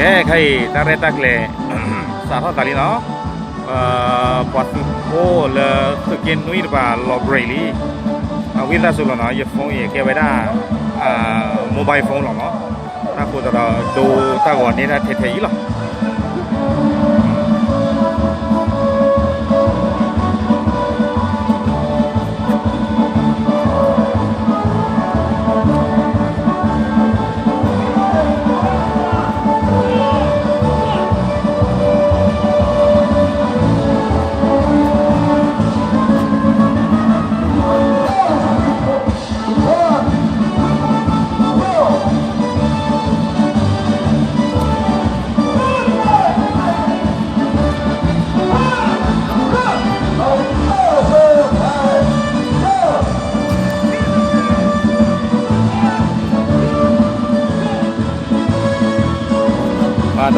ခဲအံၤ တၢ်ရဲၣ်တၢ်ကျဲၤ စးထီၣ်သးလံနီၤ. ပှၤသုးဖိလၢသုးက့နွံတပၤ လီၤ break လံ. အဝံသးစူၤလီၤနီၤ, ယ phone အံၤကဲဝဲဒၣ် mobile phone လီၤနီၤ. အဃိသတးဒီး ဒိတၢ်ဂီၤန့ၢ်တၢ်ထဲထဲအံၤလီၤ.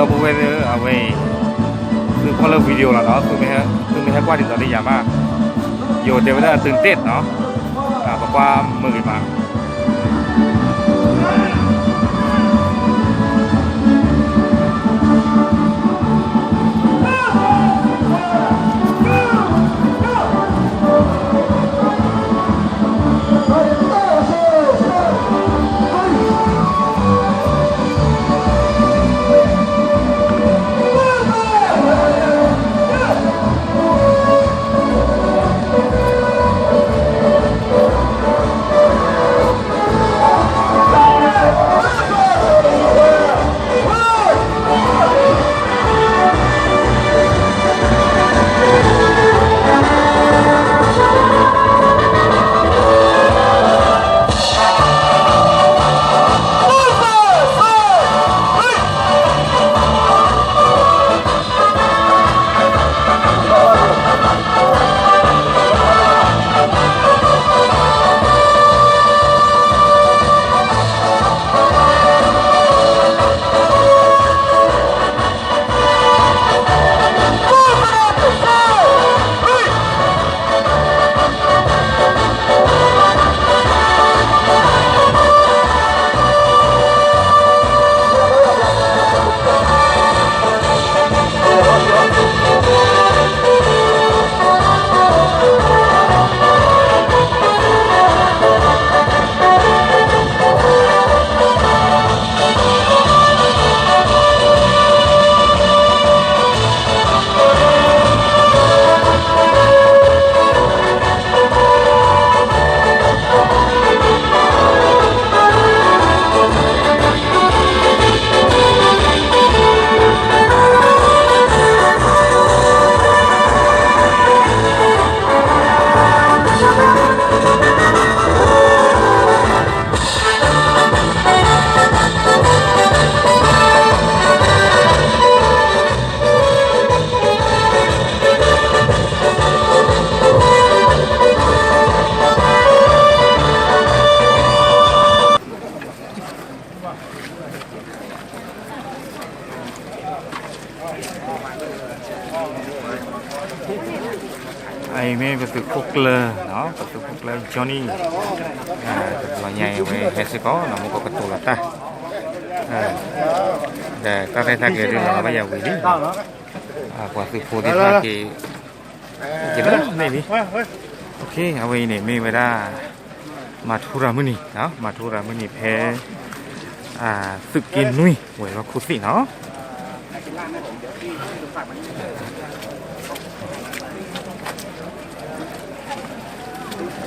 ဒီပုၢ်ဝဲၢ်သ့ၣ်ဧၢ, အဝဲအံၤ သုကွၢ်လၢ video လီၤနီၤ, သုမ့ၢ်ဟဲကွၢ်ဒ်သိးလၢယၤမး, ယိၤတဲဝဲဒၣ် ตื่นเต้น နီၤ, ပကွၢ်မုာ်ဂ့ၤမး. အအံၤမ့ၢ်ပသုးခိၣ်ကျၢၢ်, ပသုးခိၣ်ကျၢၢ် Johnny, တဘျီညါအံၤဝဲဟဲစ့ၢ်ကီးနီၤ, မ့ၢ်ကကတိၤလီၤတၢ်, ဒီးတၢ်ရဲၣ်တၢ်ကျဲၤဒုးလီၤဘၣ်ယၤဝံၤလံ, ပှၤသုးဖိသ့ၣ်တဖၣ်က့ၤ, က့ၤလၢန့ၣ်လံ, အဝဲအံၤန့ၣ်မ့ၢ်ဝဲဒၣ် မၤထူရၤမုၢ်နံၤ, မၤထူရၤမုၢ်နံၤဖဲ သုးက့နွံ ဝဲၤလီၢ်ခိၣ်သ့ၣ်နီၤ.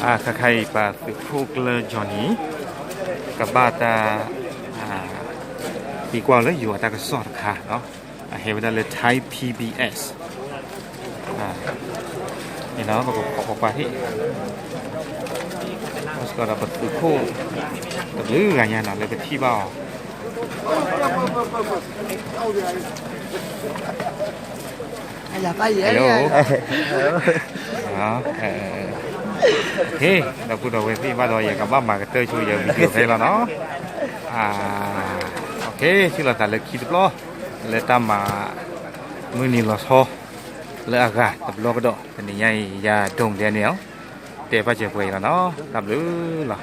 အခါခါအံၤ ပသုးခိၣ်ကျၢၢ် Johnny ကဘၣ်တၢ်သံကွၢ်လၢယိၤအတၢ်ကစီၣ်တခါ, အဟဲဝဲဒၣ်လၢ Thai PBS န့ၣ်နီၤ, ပကခိးကွၢ်ကွၢ်ဟ့ၣ်, စ့ၢ်ကီးဒီးပသုးခိၣ်တဘျုးဂၤညါနီၤ လၢပထံၣ်ဘၣ်အီၤ. Hello, ဒီပုၢ်ဒီဝဲၢ်သ့ၣ်ဘၣ်ဒီး ယကဘၣ်မၤကတၢၢ်ဆိယ video ဖဲလီၤနီၤ. ထံၣ်လိာ်သးလၢခံတဘျီ လၢတၢ်မၤမုၢ်နံၤလီၤဆီ လၢအဂၤတဘျီကဒီး တနံၤညါအံၤ ယၤဒိၣ်ဒဲးန့ၣ်လီၤ. တဲဘၣ်စၢၤပှဲၤအံၤလီၤနီၤ, တၢ်ဘျုးလီၤ.